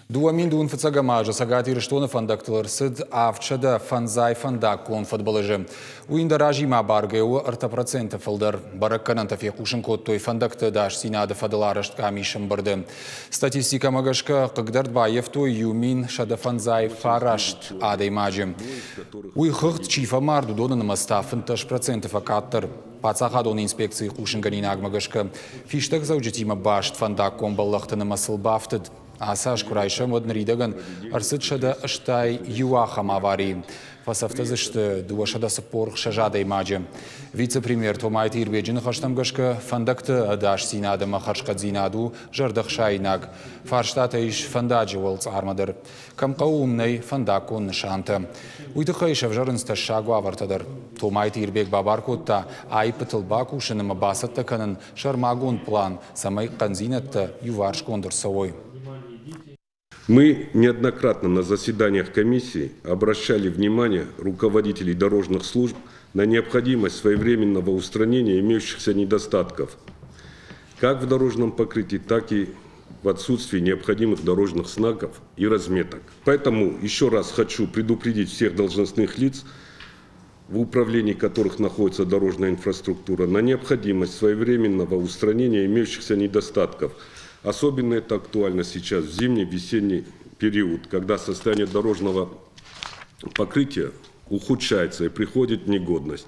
2005 азы Цӕгат Ирыстоны фӕндӕгтыл ӕрцыд 750 фӕндаггон фыдбылызы. Уый ӕндӕр азимӕ абаргӕ у 3% фылдӕр. Бӕрӕггӕнӕнтӕ фехъусын кодтой фӕндӕгты ӕдасдзинады фӕдыл арӕзт къамисы ӕмбырды. Статистикӕмӕ гӕсгӕ хъыгдӕрд баййӕфтой 1159 адӕймаджы. Уый хыгъд чи фӕмард, уыдоны нымӕц та 15% фӕкъаддӕр. Паддзахадон инспекцийы хъусынгӕнинагмӕ гӕсгӕ, фистӕгдзӕуджытимӕ баст фӕндаггон бӕллӕхты нымӕцыл бафтыд. Ацы аз куы райсӕм, уӕд ныридӕгӕн ӕрцыд 181 ахӕм аварийы. Фӕцӕфтӕ дзы сты 246 адӕймаджы. Вице-премьер Томайты Ирбеджы ныхӕстӕм гӕсгӕ, фӕндӕгты ӕдасдзинад ӕмӕ хӕрзхъӕддзинад у зӕрдӕхсаинаг. Фарстатӕ ис фӕндаджы уӕлцъармӕ дӕр. Кӕм хъӕуы, уым нӕй фӕндаггон нысантӕ. Уый тыххӕй сӕвзӕрынц тӕссаг уавӕртӕ дӕр. Томайты Ирбег бабар кодта аиппытыл бакусын ӕмӕ бацӕттӕ кӕнын сӕрмагонд план, цӕмӕй хъӕндзинӕдтӕ иуварсгонд ӕрцӕуой. Мы неоднократно на заседаниях комиссии обращали внимание руководителей дорожных служб на необходимость своевременного устранения имеющихся недостатков как в дорожном покрытии, так и в отсутствии необходимых дорожных знаков и разметок. Поэтому еще раз хочу предупредить всех должностных лиц, в управлении которых находится дорожная инфраструктура, на необходимость своевременного устранения имеющихся недостатков. Особенно это актуально сейчас в зимний, весенний период, когда состояние дорожного покрытия ухудшается и приходит в негодность.